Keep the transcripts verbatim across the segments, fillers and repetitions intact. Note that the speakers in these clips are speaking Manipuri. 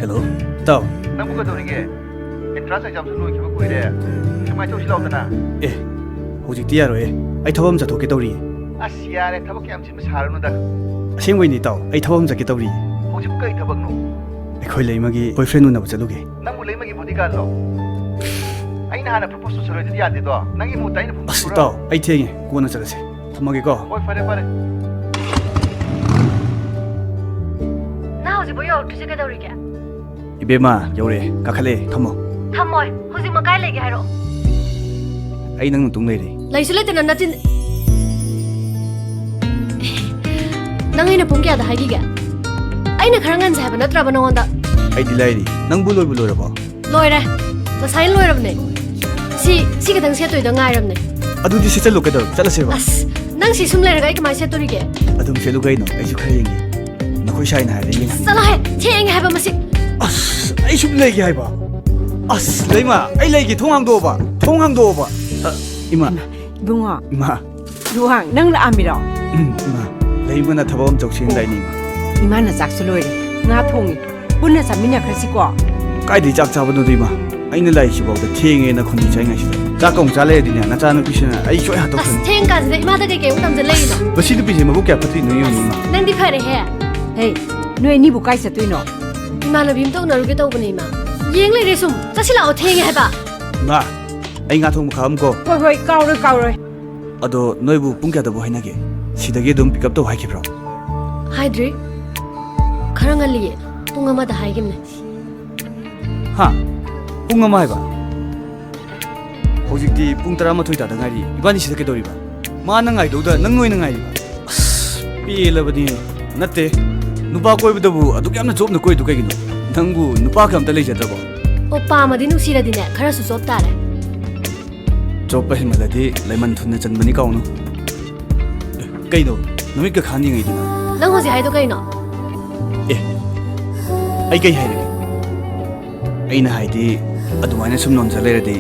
ꯍꯜꯂꯣ, ꯏꯇꯥꯎ꯫ ꯅꯪꯕꯨ ꯀꯩꯗꯧꯔꯤꯒꯦ? ꯑꯦꯟꯇ꯭ꯔꯥꯟꯁ ꯑꯦꯛꯖꯥꯝꯁꯨ ꯂꯣꯏꯈꯤꯕ ꯀꯨꯏꯔꯦ꯫ ꯁꯨꯃꯥꯏꯅ ꯇꯧꯁꯤ ꯂꯥꯎꯗꯅ꯫ ꯑꯦ, ꯍꯧꯖꯤꯛꯇꯤ ꯌꯥꯔꯣꯏꯌꯦ꯫ ꯑꯩ ꯊꯕꯛ ꯑꯃ ꯆꯠꯊꯣꯛꯀꯦ ꯇꯧꯔꯤꯌꯦ꯫ ꯑꯁ, ꯌꯥꯔꯦ, ꯊꯕꯛ ꯀꯌꯥꯝ ꯆꯤꯟꯕ ꯁꯥꯔꯨꯅꯨꯗ꯫ ꯑꯁꯦꯡꯕꯩꯅꯦ, ꯏꯇꯥꯎ꯫ ꯑꯩ ꯊꯕꯛ ꯑꯃ ꯆꯠꯀꯦ ꯇꯧꯔꯤꯌꯦ꯫ ꯍꯧꯖꯤꯛꯄꯨ ꯀꯩ ꯊꯕꯛꯅꯣ? ꯑꯩꯈꯣꯏ ꯂꯩꯃꯒꯤ boyfriend ꯎꯅꯕ ꯆꯠꯂꯨꯒꯦ꯫ ꯅꯪꯕꯨ ꯂꯩꯃꯒꯤ bodyguardꯂꯣ? ꯑꯩꯅ ꯍꯥꯟꯅ propose ꯇꯧꯁꯜꯂꯣꯏꯗꯨꯗꯤ ꯌꯥꯗꯦꯗꯣ꯫ ꯅꯪꯒꯤ ꯃꯍꯨꯠꯇ ꯑꯩꯅ ꯐꯣꯟ ꯑꯁ, ꯇꯧꯔ ꯏꯇꯥꯎ, ꯑꯩ ꯊꯦꯡꯉꯦ꯫ ꯀꯣꯟꯅ ꯆꯠꯂꯁꯦ꯫ ꯊꯝꯃꯒꯦꯀꯣ꯫ ꯍꯣꯏ, ꯐꯔꯦ, ꯐꯔꯦ꯫ ꯅꯪ ꯍꯧꯖꯤꯛꯐꯥꯎ ꯌꯧꯔꯛꯇ꯭ꯔꯤꯁꯦ ꯀꯩꯗꯧꯔꯤꯒꯦ? ꯏꯕꯦꯝꯃ, ꯌꯧꯔꯛꯑꯦ꯫ ꯀꯥꯈꯠꯂꯦ꯫ ꯊꯝꯃꯣ꯫ ꯊꯝꯃꯣꯏ꯫ ꯍꯧꯖꯤꯛꯃꯛ ꯀꯥꯏ ꯂꯩꯒꯦ ꯍꯥꯏꯔꯛꯑꯣ꯫ ꯑꯩ ꯅꯪ ꯃꯇꯨꯡ ꯂꯩꯔꯦ꯫ ꯂꯩꯁꯨ ꯂꯩꯇꯅ ꯅꯆꯤꯟ꯫ ꯅꯪ ꯑꯩꯅ ꯄꯨꯡ ꯀꯌꯥꯗ ꯍꯥꯏꯈꯤꯒꯦ? ꯑꯩꯅ ꯈꯔ ꯉꯟꯁꯦ ꯍꯥꯏꯕ ꯅꯠꯇ꯭ꯔꯕ ꯅꯉꯣꯟꯗ? ꯑꯩꯗꯤ ꯂꯥꯏꯔꯤ꯫ ꯅꯪꯕꯨ ꯂꯣꯏꯕꯨ ꯂꯣꯏꯔꯕꯣ? ꯂꯣꯏꯔꯦ꯫ ꯉꯁꯥꯏꯅ ꯂꯣꯏꯔꯕꯅꯦ꯫ ꯁꯤ, ꯁꯤ ꯈꯛꯇꯪ ꯁꯦꯠꯇꯣꯏꯗ ꯉꯥꯏꯔꯕꯅꯦ꯫ ꯑꯗꯨꯗꯤ ꯁꯦꯠꯆꯜꯂꯨ ꯀꯩꯗꯧꯔꯦ? ꯆꯠꯂꯁꯦꯕ꯫ ꯑꯁ, ꯅꯪ ꯁꯤ ꯁꯨꯝ ꯂꯩꯔꯒ ꯑꯩ ꯀꯃꯥꯏꯅ ꯁꯦꯠꯇꯣꯔꯤꯒꯦ? ꯑꯗꯨꯝ ꯁꯦꯠꯂꯨ ꯀꯩꯅꯣ, ꯑꯩꯁꯨ ꯈꯔ ꯌꯦꯡꯒꯦ꯫ ꯅꯈꯣꯏ ꯁꯥꯏꯅ ꯍꯥꯏꯔꯗꯤ ꯌꯦꯡꯍꯟꯒꯦ꯫ ꯆꯠꯂꯣꯍꯦ, ꯊꯦꯡꯉꯦ ꯍꯥꯏꯕ ꯃꯁꯤ꯫ ꯑꯁ, ꯑꯩ ꯁꯨꯝ ꯂꯩꯒꯦ ꯍꯥꯏꯕ꯫ ꯑꯁ, ꯂꯩꯃ, ꯑꯩ ꯂꯩꯒꯦ, ꯊꯣꯡ ꯍꯥꯡꯗꯣꯛꯑꯣꯕ, ꯊꯣꯡ ꯍꯥꯡꯗꯣꯛꯑꯣꯕ꯫ ꯑ, ꯏꯃꯥ꯫ ꯏꯕꯨꯡꯉꯣ꯫ ꯏꯃꯥ꯫ ꯂꯨꯍꯥꯡ, ꯅꯪ ꯂꯥꯛꯑꯝꯃꯤꯔꯣ? ꯎꯝ, ꯏꯃꯥ꯫ ꯂꯩꯃꯅ ꯊꯕꯛ ꯑꯃ ꯆꯧꯁꯤꯟ ꯂꯥꯛꯏꯅꯦ, ꯏꯃꯥ꯫ ꯏꯃꯥꯅ ꯆꯥꯛꯁꯨ ꯂꯣꯏꯔꯦ꯫ ꯉꯥ ꯊꯣꯡꯉꯤ꯫ ꯄꯨꯟꯅ ꯆꯥꯃꯤꯟꯅꯈ꯭ꯔꯁꯤꯀꯣ꯫ ꯀꯥꯏꯗꯩ ꯆꯥꯛ ꯆꯥꯕꯅꯣꯗ, ꯏꯃꯥ? ꯑꯩꯅ ꯂꯥꯛꯏꯁꯤꯐꯥꯎꯗ ꯊꯦꯡꯉꯦꯅ ꯈꯣꯟꯊꯤ ꯆꯥꯏꯉꯩꯁꯤꯗ꯫ ꯆꯥꯛ ꯑꯃꯨꯛ ꯆꯥ ꯂꯩꯔꯗꯤꯅꯦ, ꯅꯆꯥꯅꯨꯄꯤꯁꯤꯅ ꯑꯩ ꯁꯣꯏ ꯑꯁ, ꯍꯥꯠꯇꯣꯛꯈ꯭ꯔꯅꯤ꯫ ꯊꯦꯡ ꯀꯥꯟꯁꯤꯗ ꯏꯃꯥꯗ ꯀꯩꯀꯩ ꯑꯃꯨꯛ ꯇꯝꯖꯜꯂꯛꯏꯅꯣ? ꯃꯁꯤ ꯅꯨꯄꯤꯁꯦ ꯃꯕꯨꯛ ꯀꯌꯥ ꯐꯠꯇ꯭ꯔꯤꯅꯣ ꯌꯦꯡꯉꯨ, ꯏꯃꯥ꯫ ꯅꯪꯗꯤ ꯐꯔꯦꯍꯦ꯫ ꯍꯦ, ꯅꯣꯏ ꯑꯅꯤꯕꯨ ꯀꯥꯏ ꯆꯠꯇꯣꯏꯅꯣ? ꯏꯃꯥꯟꯅꯕꯤ ꯑꯃꯇ ꯎꯅꯔꯨꯒꯦ ꯇꯧꯕꯅꯦ, ꯏꯃꯥ꯫ ꯌꯦꯡ ꯂꯩꯔꯦ ꯁꯨꯝ꯫ ꯆꯠꯁꯤ ꯂꯥꯛꯑꯣ, ꯊꯦꯡꯉꯦ ꯍꯥꯏꯕ꯫ ꯏꯃꯥ, ꯑꯩ ꯉꯥ ꯊꯣꯡꯕ ꯈꯥꯛꯑꯝꯀꯣ꯫ ꯍꯣꯏ, ꯍꯣꯏ, ꯀꯥꯎꯔꯣꯏ, ꯀꯥꯎꯔꯣꯏ꯫ ꯑꯗꯣ ꯅꯣꯏꯕꯨ ꯄꯨꯡ ꯀꯌꯥꯗꯕꯨ ꯍꯥꯏꯅꯒꯦ? ꯁꯤꯗꯒꯤ ꯑꯗꯨꯝ pick up ꯇꯧ ꯍꯥꯏꯈꯤꯕ꯭ꯔꯣ? ꯍꯥꯏꯗ꯭ꯔꯤ꯫ ꯈꯔ ꯉꯜꯂꯤꯌꯦ꯫ ꯄꯨꯡ ꯑꯃꯗ ꯍꯥꯏꯈꯤꯕꯅꯦ꯫ ꯍꯥ? ꯄꯨꯡ ꯑꯃ ꯍꯥꯏꯕ? ꯍꯧꯖꯤꯛꯇꯤ ꯄꯨꯡ ꯇꯔꯥꯃꯥꯊꯣꯏ ꯇꯥꯗ ꯉꯥꯏꯔꯤ꯫ ꯏꯕꯥꯅꯤ ꯁꯤꯗ ꯀꯩꯗꯧꯔꯤꯕ? ꯃꯥꯅ ꯉꯥꯏꯗꯧꯗ ꯅꯪ ꯑꯣꯏꯅ ꯉꯥꯏꯔꯤꯕ? ꯑꯁ, ꯄꯦꯜꯂꯕꯅꯤ꯫ ꯅꯠꯇꯦ, ꯅꯨꯄꯥ ꯀꯣꯏꯕꯗꯕꯨ ꯑꯗꯨꯛ ꯌꯥꯝꯅ ꯆꯣꯞꯅ ꯀꯣꯏꯗꯨ ꯀꯩꯒꯤꯅꯣ? ꯅꯪꯕꯨ ꯅꯨꯄꯥꯒ ꯑꯝꯇ ꯂꯩꯖꯗ꯭ꯔꯕꯣ? ꯑꯣ, ꯄꯥꯝꯃꯗꯤ ꯅꯨꯡꯁꯤꯔꯗꯤꯅꯦ, ꯈꯔꯁꯨ ꯆꯣꯞ ꯇꯥꯔꯦ꯫ ꯆꯣꯞꯄ ꯍꯦꯟꯃꯜꯂꯗꯤ ꯂꯩꯃꯟ ꯊꯨꯅ ꯆꯟꯕꯅꯤ, ꯀꯥꯎꯅꯨ꯫ ꯑꯦ, ꯀꯩꯅꯣ? ꯅꯨꯃꯤꯠꯀ ꯈꯥꯡꯉꯤꯉꯩꯗꯨꯅ? ꯅꯪ ꯍꯧꯖꯤꯛ ꯍꯥꯏꯗꯣ ꯀꯩꯅꯣ? ꯑꯦ, ꯑꯩ ꯀꯩ ꯍꯥꯏꯔꯒꯦ? ꯑꯩꯅ ꯍꯥꯏꯗꯤ, ꯑꯗꯨꯃꯥꯏꯅ ꯁꯨꯝ ꯅꯣꯟꯖ ꯂꯩꯔꯗꯤ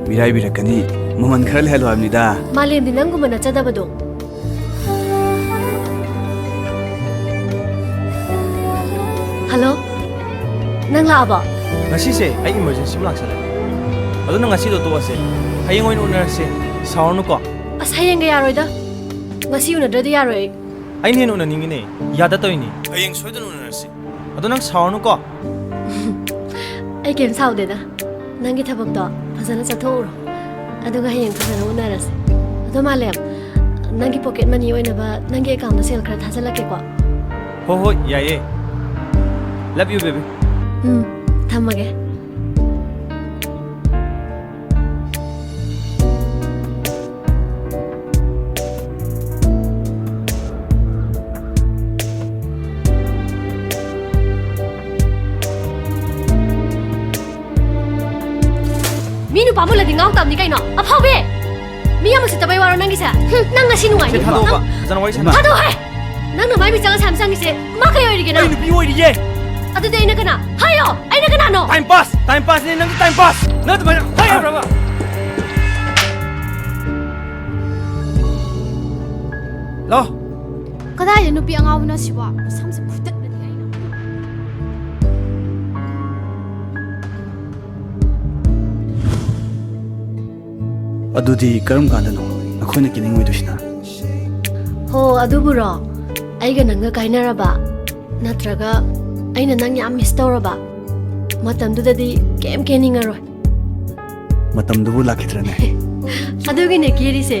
ꯃꯤꯔꯥꯏꯕꯤꯔꯛꯀꯅꯤ꯫ ꯃꯃꯜ ꯈꯔ ꯂꯩꯍꯜꯂꯣ ꯍꯥꯏꯕꯅꯤꯗ꯫ ꯃꯥꯂꯦꯝꯗꯤ ꯅꯪꯒꯨꯝꯕ ꯅꯠꯆꯗꯕꯗꯣ꯫ ꯍꯜꯂꯣ? ꯅꯪ ꯂꯥꯛꯑꯕꯣ? ꯉꯁꯤꯁꯦ ꯑꯩ emergency ꯑꯃ ꯂꯥꯛꯁꯜꯂꯦ꯫ ꯑꯗꯨꯅ ꯉꯁꯤꯗꯣ ꯇꯣꯛꯑꯁꯦ꯫ ꯍꯌꯦꯡ ꯑꯣꯏꯅ ꯎꯅꯔꯁꯦ꯫ ꯁꯥꯎꯔꯅꯨꯀꯣ꯫ ꯑꯁ, ꯍꯌꯦꯡꯒ ꯌꯥꯔꯣꯏꯗ꯫ ꯉꯁꯤ ꯎꯅꯗ꯭ꯔꯗꯤ ꯌꯥꯔꯣꯏ ꯑꯩ꯫ ꯑꯩꯅ ꯍꯦꯟꯅ ꯎꯅꯅꯤꯡꯉꯤꯅꯦ꯫ ꯌꯥꯗ ꯇꯧꯔꯤꯅꯤ꯫ ꯍꯌꯦꯡ ꯁꯣꯏꯗꯅ ꯎꯅꯔꯁꯤ꯫ ꯑꯗꯣ ꯅꯪ ꯁꯥꯎꯔꯅꯨꯀꯣ꯫ ꯑꯩ ꯀꯩꯝ ꯁꯥꯎꯗꯦꯗ꯫ ꯅꯪꯒꯤ ꯊꯕꯛꯇꯣ ꯐꯖꯅ ꯆꯠꯊꯣꯛꯎꯔꯣ꯫ ꯑꯗꯨꯒ ꯍꯌꯦꯡ ꯐꯖꯅ ꯎꯅꯔꯁꯦ꯫ ꯑꯗꯣ ꯃꯥꯂꯦꯝ, ꯅꯪꯒꯤ pocket money ꯑꯣꯏꯅꯕ ꯅꯪꯒꯤ accountꯇ ꯁꯦꯜ ꯈꯔ ꯊꯥꯖꯤꯜꯂꯛꯀꯦꯀꯣ꯫ ꯍꯣ ꯍꯣꯏ, ꯌꯥꯏꯌꯦ꯫ Love you, baby. ꯎꯝ, ꯊꯝꯃꯒꯦ꯫ ꯃꯤ ꯅꯨꯄꯥ ꯃꯨꯜꯂꯗꯤ ꯉꯥꯎ ꯇꯥꯕꯅꯤ ꯀꯩꯅꯣ, ꯑꯐꯥꯎꯕꯤ! ꯃꯤ ꯌꯥꯝ ꯎꯁꯤꯠꯇꯕꯩ ꯋꯥꯔꯣ ꯅꯪꯒꯤꯁꯦ? ꯍꯨꯝ, ꯅꯪ ꯉꯁꯤ ꯁꯦ, ꯅꯨꯡꯉꯥꯏꯅꯤ꯫ ꯊꯥꯗꯣꯛꯑꯣꯕ, ꯅꯪ ꯐꯖꯅ ꯋꯥꯔꯤ ꯁꯥꯟꯅ꯫ ꯊꯥꯗꯣꯛꯑꯣꯍꯦ! ꯅꯪꯅ ꯃꯥꯏ ꯃꯤꯆꯪ ꯑꯁꯥꯝ ꯆꯪꯉꯤꯁꯦ ꯃꯥ ꯀꯩ ꯑꯣꯏꯔꯤꯒꯦ ꯑꯩ ꯅꯪ? ꯅꯨꯄꯤ ꯑꯣꯏꯔꯤꯌꯦ! ꯑꯗꯨꯗꯤ ꯑꯩꯅ ꯀꯅꯥ? ꯍꯥꯏꯌꯣ! ꯑꯩꯅ ꯀꯅꯥꯅꯣ? Time pass! Time passꯅꯦ ꯅꯪꯒꯤ time pass! ꯅꯪ ꯑꯗꯨꯃꯥꯏꯅ ꯍꯥꯏ ꯌꯥꯕ꯭ꯔꯕ? ꯂꯥꯎ! ꯀꯗꯥꯏꯗ ꯅꯨꯄꯤ ꯑꯉꯥꯎꯕꯅꯣ ꯁꯤꯕꯣ? ꯃꯁꯝꯁꯦ ꯐꯨꯠꯇꯠꯂꯅꯤ ꯑꯩꯅ꯫ ꯑꯗꯨꯗꯤ ꯀꯔꯝ ꯀꯥꯟꯗꯅꯣ ꯅꯈꯣꯏꯅ ꯀꯤꯅꯤꯡꯉꯣꯏꯗꯣꯏꯁꯤꯅ? ꯍꯣ, ꯑꯗꯨꯕꯨꯔꯣ? ꯑꯩꯒ ꯅꯪꯒ ꯀꯥꯏꯅꯔꯕ? ꯅꯠꯇ꯭ꯔꯒ ꯑꯩꯅ ꯅꯪ ꯌꯥꯝ miss ꯇꯧꯔꯕ? ꯃꯇꯝꯗꯨꯗꯗꯤ ꯀꯩꯝ ꯀꯦꯅꯤꯡꯉꯔꯣꯏ꯫ ꯃꯇꯝꯗꯨꯕꯨ ꯂꯥꯛꯈꯤꯗ꯭ꯔꯅꯦ? ꯑꯗꯨꯒꯤꯅꯦ ꯀꯦꯔꯤꯁꯦ꯫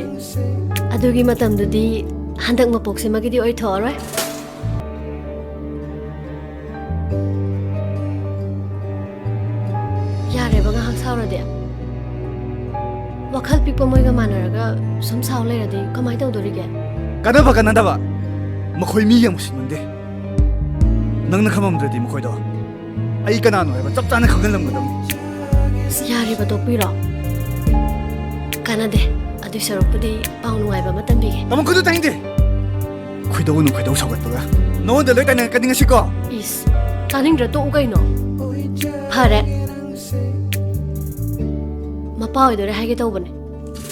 ꯑꯗꯨꯒꯤ ꯃꯇꯝꯗꯨꯗꯤ ꯍꯟꯗꯛ ꯃꯄꯣꯛꯁꯤꯃꯒꯤꯗꯤ ꯑꯣꯏꯊꯣꯛꯑꯔꯣꯏ꯫ ꯌꯥꯔꯦꯕ, ꯉꯥꯏꯍꯥꯛ ꯁꯥꯎꯔꯗꯤ꯫ ꯋꯥꯈꯜ ꯄꯤꯛꯄ ꯃꯣꯏꯒ ꯃꯥꯟꯅꯔꯒ ꯁꯨꯝ ꯁꯥꯎ ꯂꯩꯔꯗꯤ ꯀꯃꯥꯏ ꯇꯧꯗꯣꯔꯤꯒꯦ? ꯀꯥꯟꯅꯕ ꯀꯥꯟꯅꯗꯕ, ꯃꯈꯣꯏ ꯃꯤ ꯌꯥꯝ ꯎꯁꯤꯠꯃꯟꯗꯦ꯫ ꯅꯪꯅ ꯈꯪꯉꯝꯗ꯭ꯔꯗꯤ ꯃꯈꯣꯏꯗꯣ, ꯑꯩ ꯀꯅꯥꯅꯣ ꯍꯥꯏꯕ ꯆꯞ ꯆꯥꯅ ꯈꯪꯍꯜꯂꯝꯒꯗꯕꯅꯤ꯫ ꯑꯁ, ꯌꯥꯔꯦꯕ, ꯇꯣꯛꯄꯤꯔꯣ꯫ ꯀꯥꯟꯅꯗꯦ꯫ ꯑꯗꯨꯏ ꯁꯔꯨꯛꯄꯨꯗꯤ ꯄꯥꯎ ꯅꯨꯡꯉꯥꯏꯕ ꯑꯃ ꯇꯝꯕꯤꯒꯦ꯫ ꯇꯥꯃꯣ, ꯈꯨꯗꯨ ꯇꯥꯅꯤꯡꯗꯦ꯫ ꯈꯣꯏꯗꯧꯅ ꯈꯣꯏꯗꯧ ꯁꯧꯒꯠꯄꯒ꯫ ꯅꯉꯣꯟꯗ ꯂꯣꯏ ꯇꯥꯏꯅꯔꯛꯀꯅꯤ ꯉꯁꯤꯀꯣ꯫ ꯏꯁ, ꯇꯥꯅꯤꯡꯗ꯭ꯔ ꯇꯣꯛꯎ ꯀꯩꯅꯣ꯫ ꯐꯔꯦ꯫ ꯃꯄꯥ ꯑꯣꯏꯗꯣꯔꯦ ꯍꯥꯏꯒꯦ ꯇꯧꯕꯅꯦ꯫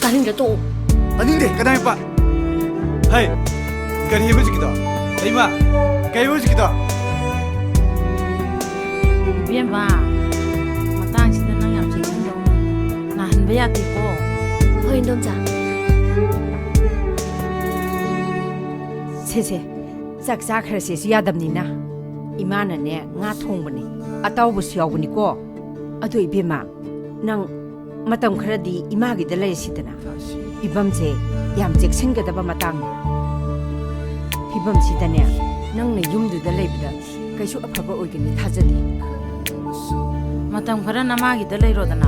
ꯇꯥꯅꯤꯡꯗ꯭ꯔ ꯇꯣꯛꯎ꯫ ꯇꯥꯅꯤꯡꯗꯦ, ꯀꯅꯥꯏ ꯃꯄꯥ? ꯍꯩ, ꯀꯔꯤ ꯍꯥꯏꯕ ꯍꯧꯖꯤꯛꯀꯤꯗꯣ? ꯂꯩꯃ, ꯀꯩ ꯍꯥꯏꯕ ꯍꯧꯖꯤꯛꯀꯤꯗꯣ? ꯏꯕꯦꯝꯃ, ꯃꯇꯥꯡꯁꯤꯗ ꯅꯪ ꯌꯥꯝ ꯆꯦꯛꯁꯤꯟꯗꯧꯅꯤ꯫ ꯅꯥꯍꯟꯕ ꯌꯥꯗꯦꯀꯣ꯫ ꯍꯣꯏ, ꯏꯟꯗꯣꯝꯆꯥ꯫ ꯁꯦ, ꯁꯦ, ꯆꯥꯛ ꯆꯥꯈ꯭ꯔꯁꯦꯁꯨ ꯌꯥꯗꯕꯅꯤꯅ꯫ ꯏꯃꯥꯅꯅꯦ, ꯉꯥ ꯊꯣꯡꯕꯅꯤ, ꯑꯇꯥꯎꯕꯁꯨ ꯌꯥꯎꯕꯅꯤꯀꯣ꯫ ꯑꯗꯣ ꯏꯕꯦꯝꯃ, ꯅꯪ ꯃꯇꯝ ꯈꯔꯗꯤ ꯏꯃꯥꯒꯤꯗ ꯂꯩꯔꯁꯤꯗꯅ꯫ ꯐꯤꯕꯝꯁꯦ ꯌꯥꯝ ꯆꯦꯛꯁꯤꯟꯒꯗꯕ ꯃꯇꯥꯡꯅꯤ꯫ ꯐꯤꯕꯝꯁꯤꯗꯅꯦ, ꯅꯪꯅ ꯌꯨꯝꯗꯨꯗ ꯂꯩꯕꯗ ꯀꯩꯁꯨ ꯑꯐꯕ ꯑꯣꯏꯒꯅꯤ ꯊꯥꯖꯗꯦ꯫ ꯃꯇꯝ ꯈꯔ ꯅꯃꯥꯒꯤꯗ ꯂꯩꯔꯣꯗꯅ꯫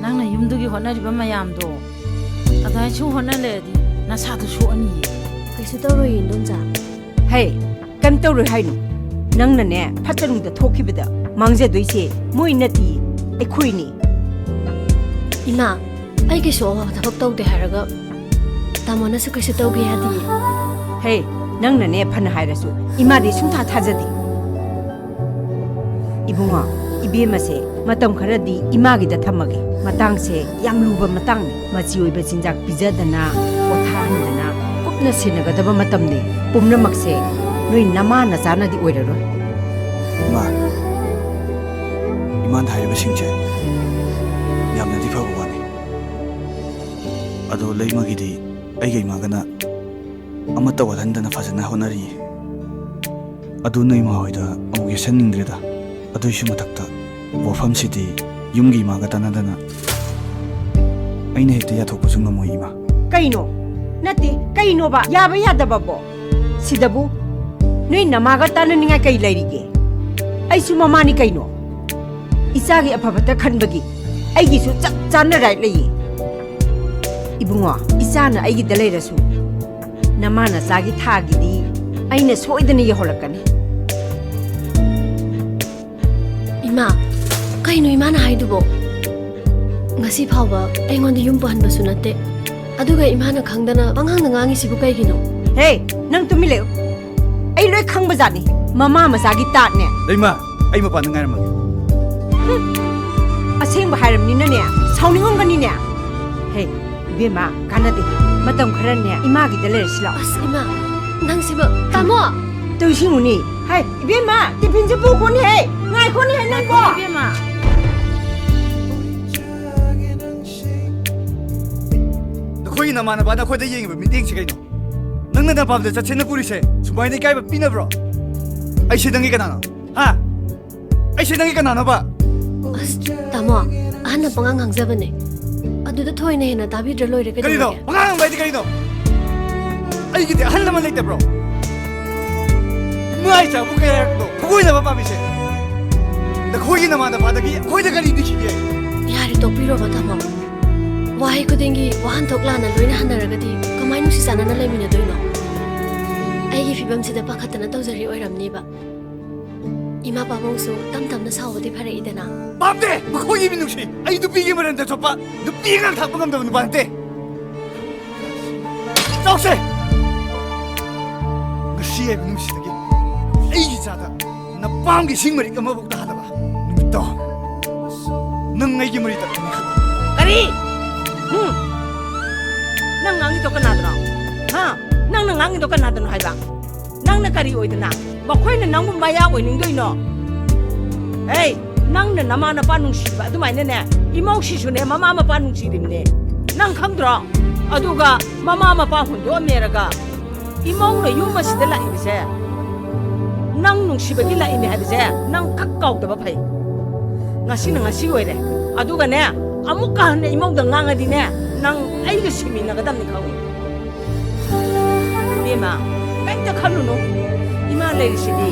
ꯅꯪꯅ ꯌꯨꯝꯗꯨꯒꯤ ꯍꯣꯠꯅꯔꯤꯕ ꯃꯌꯥꯝꯗꯣ ꯑꯗꯨꯃꯥꯏ ꯁꯨꯝ ꯍꯣꯠꯅ ꯂꯩꯔꯗꯤ ꯅꯁꯥꯗꯣ ꯁꯣꯛꯑꯅꯤꯌꯦ꯫ ꯀꯩꯁꯨ ꯇꯧꯔꯣꯏꯌꯦ, ꯏꯟꯗꯣꯝꯆꯥ꯫ ꯍꯦ, ꯀꯩꯝ ꯇꯧꯔꯣꯏ ꯍꯥꯏꯅꯣ? ꯅꯪꯅꯅꯦ, ꯐꯠꯇ ꯅꯨꯡꯗ ꯊꯣꯛꯈꯤꯕꯗ ꯃꯥꯡꯖꯗꯣꯏꯁꯦ ꯃꯣꯏ ꯅꯠꯇꯦ, ꯑꯩꯈꯣꯏꯅꯤ꯫ ꯏꯃꯥ, ꯑꯩ ꯀꯩꯁꯨ ꯑꯋꯥꯕ ꯊꯕꯛ ꯇꯧꯗꯦ ꯍꯥꯏꯔꯒ ꯇꯥꯃꯣꯅꯁꯨ ꯀꯩꯁꯨ ꯇꯧꯒꯦ ꯌꯥꯗꯤꯌꯦ꯫ ꯍꯦ, ꯅꯪꯅꯅꯦ ꯐꯅ ꯍꯥꯏꯔꯁꯨ ꯏꯃꯥꯗꯤ ꯁꯨꯡꯊꯥ ꯊꯥꯖꯗꯦ꯫ ꯏꯕꯨꯡꯉꯣ, ꯏꯕꯦꯝꯃꯁꯦ ꯃꯇꯝ ꯈꯔꯗꯤ ꯏꯃꯥꯒꯤꯗ ꯊꯝꯃꯒꯦ꯫ ꯃꯇꯥꯡꯁꯦ ꯌꯥꯝ ꯂꯨꯕ ꯃꯇꯥꯡꯅꯤ꯫ ꯃꯆꯤ ꯑꯣꯏꯕ ꯆꯤꯟꯖꯥꯛ ꯄꯤꯖꯗꯅ, ꯄꯣꯊꯥꯍꯟꯗꯅ ꯀꯨꯞꯅ ꯁꯦꯟꯅꯒꯗꯕ ꯃꯇꯝꯅꯤ꯫ ꯄꯨꯝꯅꯃꯛꯁꯦ ꯅꯣꯏ ꯅꯃꯥ ꯅꯆꯥꯅꯗꯤ ꯑꯣꯏꯔꯔꯣꯏ꯫ ꯏꯃꯥ, ꯏꯃꯥꯅ ꯍꯥꯏꯔꯤꯕꯁꯤꯡꯁꯦ ꯌꯥꯝꯅꯗꯤ ꯐꯕ ꯋꯥꯅꯤ꯫ ꯑꯗꯣ ꯂꯩꯃꯒꯤꯗꯤ ꯑꯩꯒ ꯏꯃꯥꯒꯅ ꯑꯃꯠꯇ ꯋꯥꯠꯍꯟꯗꯅ ꯐꯖꯅ ꯍꯣꯠꯅꯔꯤꯌꯦ꯫ ꯑꯗꯨ ꯅꯣꯏ ꯏꯃꯥ ꯍꯣꯏꯗ ꯑꯃꯨꯛ ꯌꯦꯠꯁꯟꯅꯤꯡꯗ꯭ꯔꯦꯗ꯫ ꯑꯗꯨꯏꯁꯨ ꯃꯊꯛꯇ ꯋꯥꯐꯝꯁꯤꯗꯤ ꯌꯨꯝꯒꯤ ꯏꯃꯥꯒ ꯇꯥꯟꯅꯗꯅ ꯑꯩꯅ ꯍꯦꯛꯇ ꯌꯥꯊꯣꯛꯄꯁꯨ ꯉꯝꯃꯣꯏ, ꯏꯃꯥ꯫ ꯀꯩꯅꯣ? ꯅꯠꯇꯦ, ꯀꯩꯅꯣꯕ? ꯌꯥꯕ ꯌꯥꯗꯕꯕꯣ? ꯁꯤꯗꯕꯨ ꯅꯣꯏ ꯅꯃꯥꯒ ꯇꯥꯟꯅꯅꯤꯡꯉꯥꯏ ꯀꯩ ꯂꯩꯔꯤꯒꯦ? ꯑꯩꯁꯨ ꯃꯃꯥꯅꯤ ꯀꯩꯅꯣ꯫ ꯏꯆꯥꯒꯤ ꯑꯐꯕꯇ ꯈꯟꯕꯒꯤ ꯑꯩꯒꯤꯁꯨ ꯆꯞ ꯆꯥꯅ right ꯂꯩꯌꯦ꯫ ꯏꯕꯨꯡꯉꯣ, ꯏꯆꯥꯅ ꯑꯩꯒꯤꯗ ꯂꯩꯔꯁꯨ ꯅꯃꯥ ꯅꯆꯥꯒꯤ ꯊꯥꯒꯤꯗꯤ ꯑꯩꯅ ꯁꯣꯏꯗꯅ ꯌꯧꯍꯜꯂꯛꯀꯅꯤ꯫ ꯏꯃꯥ, ꯀꯩꯅꯣ ꯏꯃꯥꯅ ꯍꯥꯏꯗꯨꯕꯣ? ꯉꯁꯤ ꯐꯥꯎꯕ ꯑꯩꯉꯣꯟꯗ ꯌꯨꯝ ꯄꯨꯍꯟꯕꯁꯨ ꯅꯠꯇꯦ, ꯑꯗꯨꯒ ꯏꯃꯥꯅ ꯈꯪꯗꯅ ꯄꯉꯥꯡꯗ ꯉꯥꯡꯉꯤꯁꯤꯕꯨ ꯀꯩꯒꯤꯅꯣ? ꯍꯦ, ꯅꯪ ꯇꯨꯃꯤꯟ ꯂꯩꯌꯨ꯫ ꯑꯩ ꯂꯣꯏ ꯈꯪꯕꯖꯥꯠꯅꯤ, ꯃꯃꯥ ꯃꯆꯥꯒꯤ ꯇꯥꯠꯅꯦ꯫ ꯂꯩꯃ, ꯑꯩ ꯃꯄꯥꯟꯗ ꯉꯥꯏꯔꯝꯃꯒꯦ꯫ ꯍꯨꯝ, ꯑꯁꯦꯡꯕ ꯍꯥꯏꯔꯝꯅꯤꯅꯅꯦ, ꯁꯥꯎꯅꯤꯡꯉꯝꯒꯅꯤꯅꯦ꯫ ꯍꯦ, ꯏꯕꯦꯝꯃ, ꯀꯥꯟꯅꯗꯦ꯫ ꯃꯇꯝ ꯈꯔꯅꯦ ꯏꯃꯥꯒꯤꯗ ꯂꯩꯔꯁꯤ ꯂꯥꯛꯑꯣ꯫ ꯑꯁ, ꯏꯃꯥ, ꯅꯪꯁꯤꯃ꯫ ꯇꯥꯃꯣ! ꯇꯧꯏꯁꯤꯡꯉꯨꯅꯤ꯫ ꯍꯥꯏ, ꯏꯕꯦꯝꯃ, tiffinꯁꯦ ꯄꯨꯈꯣꯅꯦ ꯍꯦ꯫ ꯉꯥꯏꯈꯣꯅꯦ ꯍꯦ, ꯅꯃꯥꯟꯅꯕꯅ ꯑꯩꯈꯣꯏꯗ ꯌꯦꯡꯉꯤꯕ ꯃꯤꯠꯌꯦꯡꯁꯦ ꯀꯩꯅꯣ? ꯅꯪꯅ ꯅꯄꯥꯝꯗ ꯆꯠꯁꯦꯅ ꯄꯨꯔꯤꯁꯦ ꯁꯨꯃꯥꯏꯅ ꯏꯀꯥꯏꯕ ꯄꯤꯅꯕ꯭ꯔꯣ? ꯑꯩꯁꯦ ꯅꯪꯒꯤ ꯀꯅꯥꯅꯣ? ꯍꯥ? ꯑꯩꯁꯦ ꯅꯪꯒꯤ ꯀꯅꯥꯅꯣꯕ? ꯑꯁ, ꯇꯥꯃꯣ, ꯑꯍꯟꯅ ꯄꯉꯥꯡ ꯉꯥꯡꯖꯕꯅꯦ꯫ ꯑꯗꯨꯗ ꯊꯣꯏꯅ ꯍꯦꯟꯅ ꯇꯥꯕꯤꯗ꯭ꯔ ꯂꯣꯏꯔꯦ꯫ ꯀꯔꯤꯅꯣ? ꯀꯩꯗꯧꯔꯒꯦ? ꯄꯉꯥꯡ ꯉꯥꯡꯕ ꯍꯥꯏꯗꯤ ꯀꯔꯤꯅꯣ? ꯑꯩꯒꯤꯗꯤ ꯑꯍꯜ ꯂꯃꯟ ꯂꯩꯇꯕ꯭ꯔꯣ? ꯃꯥꯏ ꯆꯥꯕꯨ ꯀꯌꯥꯔꯛꯅꯣ ꯐꯨꯒꯣꯏꯅꯕ ꯄꯥꯝꯃꯤꯁꯦ? ꯅꯈꯣꯏꯒꯤ ꯅꯃꯥꯟꯅꯕꯗꯒꯤ ꯑꯩꯈꯣꯏꯗ ꯀꯔꯤ ꯅꯤꯡꯁꯤꯒꯦ? ꯌꯥꯔꯦ, ꯇꯣꯛꯄꯤꯔꯣꯕ, ꯇꯥꯃꯣ꯫ ꯋꯥꯍꯩ ꯈꯨꯗꯤꯡꯒꯤ ꯋꯥꯍꯟꯊꯣꯛ ꯂꯥꯟꯅ ꯂꯣꯏꯅ ꯍꯟꯅꯔꯒꯗꯤ ꯀꯃꯥꯏ ꯅꯨꯡꯁꯤ ꯆꯥꯟꯅꯅ ꯂꯩꯃꯤꯟꯅꯗꯣꯏꯅꯣ? ꯑꯩꯒꯤ ꯐꯤꯕꯝꯁꯤꯗ ꯄꯥꯈꯠꯇꯅ ꯇꯧꯖꯔꯤ ꯑꯣꯏꯔꯝꯅꯤꯕ꯫ ꯏꯃꯥ ꯄꯥꯕꯨꯡꯁꯨ ꯇꯝ ꯇꯝꯅ ꯁꯥꯎꯕꯗꯤ ꯐꯔꯛꯏꯗꯅ꯫ ꯄꯥꯝꯗꯦ! ꯃꯈꯣꯏꯒꯤ ꯃꯤꯅꯨꯡꯁꯤ! ꯑꯩ ꯅꯨꯄꯤꯒꯤ ꯃꯔꯟꯗ ꯊꯣꯛꯄ, ꯅꯨꯄꯤ ꯑꯉꯥꯡ ꯊꯥꯛꯄ ꯉꯝꯗꯕ ꯅꯨꯄꯥ ꯅꯠꯇꯦ! ꯆꯥꯎꯁꯦ! ꯉꯁꯤ ꯍꯥꯏꯕ ꯅꯨꯃꯤꯠꯁꯤꯗꯒꯤ ꯑꯩꯒꯤ ꯏꯆꯥꯗ ꯅꯄꯥꯝꯒꯤ ꯏꯁꯤꯡ ꯃꯔꯤꯛ ꯑꯃꯐꯥꯎ ꯇꯥꯍꯜꯂꯕ ꯅꯨꯃꯤꯠꯇꯣ, ꯅꯪ ꯑꯩꯒꯤ ꯃꯔꯤ ꯇꯠꯂꯅꯤ ꯈꯪꯉꯤ꯫ ꯀꯔꯤ? ꯍꯨꯝ? ꯅꯪ ꯉꯥꯡꯉꯤꯗꯣ ꯀꯅꯥꯗꯅꯣ? ꯍꯥ? ꯅꯪꯅ ꯉꯥꯡꯉꯤꯗꯣ ꯀꯅꯥꯗꯅꯣ ꯍꯥꯏꯕ? ꯅꯪꯅ ꯀꯔꯤ ꯑꯣꯏꯗꯅ ꯃꯈꯣꯏꯅ ꯅꯪꯕꯨ ꯃꯌꯥ ꯑꯣꯏꯅꯤꯡꯗꯣꯏꯅꯣ? ꯍꯦ, ꯅꯪꯅ ꯅꯃꯥ ꯅꯄꯥ ꯅꯨꯡꯁꯤꯕ ꯑꯗꯨꯃꯥꯏꯅꯅꯦ, ꯏꯃꯧꯁꯤꯁꯨꯅꯦ ꯃꯃꯥ ꯃꯄꯥ ꯅꯨꯡꯁꯤꯔꯤꯕꯅꯦ꯫ ꯅꯪ ꯈꯪꯗ꯭ꯔꯣ? ꯑꯗꯨꯒ ꯃꯃꯥ ꯃꯄꯥ ꯍꯨꯟꯗꯣꯛꯑꯝꯃꯦꯔꯒ ꯏꯃꯧꯅ ꯌꯨꯝ ꯑꯁꯤꯗ ꯂꯥꯛꯏꯕꯁꯦ ꯅꯪ ꯅꯨꯡꯁꯤꯕꯒꯤ ꯂꯥꯛꯏꯅꯦ ꯍꯥꯏꯕꯁꯦ ꯅꯪ ꯈꯛ ꯀꯥꯎꯗꯕ ꯐꯩ꯫ ꯉꯁꯤꯅ ꯉꯁꯤ ꯑꯣꯏꯔꯦ꯫ ꯑꯗꯨꯒꯅꯦ, ꯑꯃꯨꯛꯀ ꯍꯟꯅ ꯏꯃꯧꯗ ꯉꯥꯡꯉꯗꯤꯅꯦ, ꯅꯪ ꯑꯩꯒ ꯁꯤꯃꯤꯟꯅꯒꯗꯕꯅꯤ ꯈꯪꯉꯨ꯫ ꯏꯕꯦꯝꯃ, ꯀꯩꯝꯇ ꯈꯜꯂꯨꯅꯨ꯫ ꯏꯃꯥ ꯂꯩꯔꯤꯁꯤꯗꯤ꯫